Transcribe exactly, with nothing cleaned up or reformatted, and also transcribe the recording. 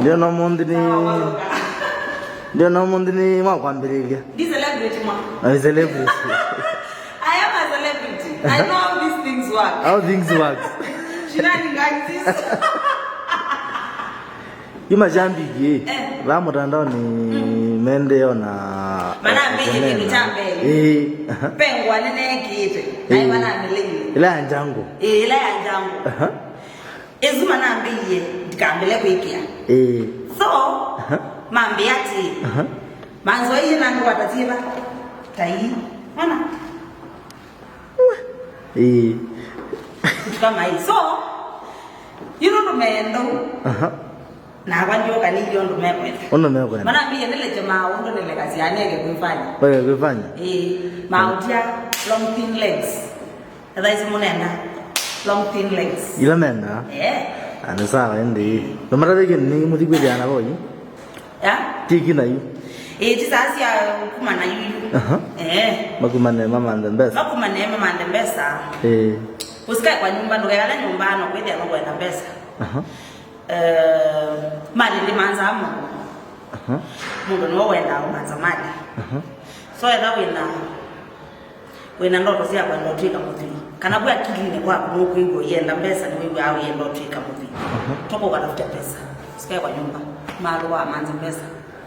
Ndio no mũnthĩ nĩ, ndio no mũnthĩ nĩ mwa kwambĩrĩria. Ndi celebrity mwa. Na nĩ celebrity. I am a celebrity. I know how these things work. How things work. Shinani ngangis. Yu mashabiki, eh, va mũtandaonĩ mende ona manambĩte kĩndũ kya mbee. Eh. Pengwa nĩnekĩte. Naĩ manamĩleile. Ĩla ya njangũ. Eh, ĩla ya njangũ. Aha. Ĩsu manambĩie ndikambĩle kwĩkĩa. Eh. So, aha, mambĩa atĩ, aha, manzoie na ngwata syĩva ta ii. Ona? Ĩĩ. Vitu kama hii. So, yu nũndũ meenda ũu. Aha. Nakwa ndioka nĩilye ũndũ mekwenda. Ũndũ mekwenda. Manambĩie nĩleke maũndũ nĩlekasya nĩeke kwĩfanya. Weke kwĩfanya? Ĩĩ. Maũtia long thin legs. Ethaisi mũnenda long thin legs. Ila menda? Eh. Ah, nĩ sawa ĩndĩ. Nũmatavĩkie nĩ mũthi kwĩthĩa na voi? Ya? Tiki na yu. Ĩĩ, ti saa sya kuma na yu yu. Aha. Eh. Makumane mamanthe mbesa. Makumane mamanthe mbesa. Ĩĩ. Usikae kwa nyumba, ndũkekale nyumba no kwĩthĩa no kwenda mbesa. Aha. Eh, mali ndimanzaa mũndũ. Aha. Mũndũ nĩwe wendaa kũmanza mali. Aha. So etha wĩna, wĩna ndoto sya kwenda ũtw'ĩka mũthwii, kana kwĩ akilinĩ kwaku nũkwĩw'a ũyenda mbesa, nĩwĩw'aa ũyenda ũtw'ĩka mũthwii. Aha. Toka ukatafute pesa. Usikae kwa nyumba. Malu wa manza mbesa.